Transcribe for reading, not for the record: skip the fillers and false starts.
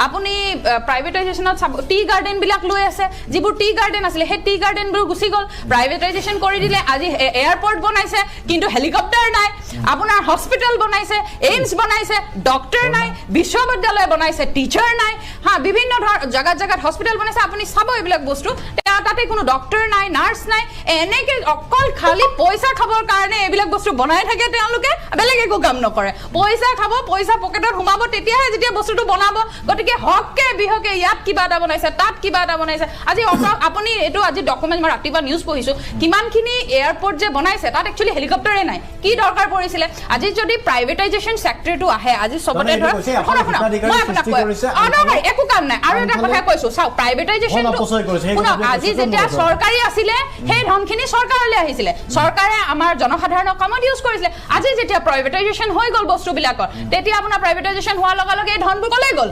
আপুনি প্ৰাইভেটাইজেশ্যনত চাব, টি গাৰ্ডেনবিলাক লৈ আছে। যিবোৰ টি গাৰ্ডেন আছিলে, সেই টি গাৰ্ডেনবোৰ গুচি গ'ল, প্ৰাইভেটাইজেশ্যন কৰি দিলে। আজি এয়াৰপৰ্ট বনাইছে, কিন্তু হেলিকপ্টাৰ নাই। আপোনাৰ হস্পিটেল বনাইছে, এইমছ বনাইছে, ডক্টৰ নাই। বিশ্ববিদ্যালয় বনাইছে, টিচাৰ নাই। হা, বিভিন্ন ধৰ জেগাত জেগাত হস্পিটেল বনাইছে, আপুনি চাব এইবিলাক বস্তু, তাতে কোনো ডক্টৰ নাই, নাৰ্ছ নাই। এনেকে অকল খালি পইচা খাবৰ কাৰণে এইবিলাক বস্তু বনাই থাকে তেওঁলোকে, বেলেগ একো কাম নকৰে। পইচা খাব, পইচা পকেটত সোমাব তেতিয়াহে যেতিয়া বস্তুটো বনাব। গতিকে হকে বিহকে ইয়াত কিবা এটা বনাইছে, তাত কিবা এটা বনাইছে। আজি আপুনি এইটো আজি ডকুমেণ্ট, মই ৰাতিপুৱা নিউজ পঢ়িছো, কিমানখিনি এয়াৰপৰ্ট যে বনাইছে, তাত একচুৱেলি হেলিকপ্টাৰে নাই। কি দৰকাৰ পৰিছিলে? আজি যদি প্ৰাইভেটাইজেশ্যন চেক্টৰটো আহে, আজি চবতে তাৰমানে এইটো ধৰক কৈছে, আপুনি শুনক, শুনক, হিতাধিকাৰী মই আপোনাক সৃষ্টি কৈ কৰিছে, অদৰকাৰী একো কাম নাই। আৰু এটা আনফালে কথা কৈছো, চাওক, প্ৰাইভেটাইজেশ্যন ধন অপচয় কৰিছে, সেই শুনক, কথাটো আজি কৈছে, যেতিয়া মই কৈছো। চৰকাৰী আছিলে, সেই ধনখিনি চৰকাৰলৈ আহিছিলে, চৰকাৰে আমাৰ জনসাধাৰণৰ কামত ইউজ কৰিছিলে। আজি যেতিয়া প্ৰাইভেটাইজেশ্যন হৈ গ'ল বস্তুবিলাকৰ, তেতিয়া আপোনাৰ প্ৰাইভেটাইজেশ্যন হোৱাৰ লগে লগে এই ধনবোৰ ক'লৈ গ'ল?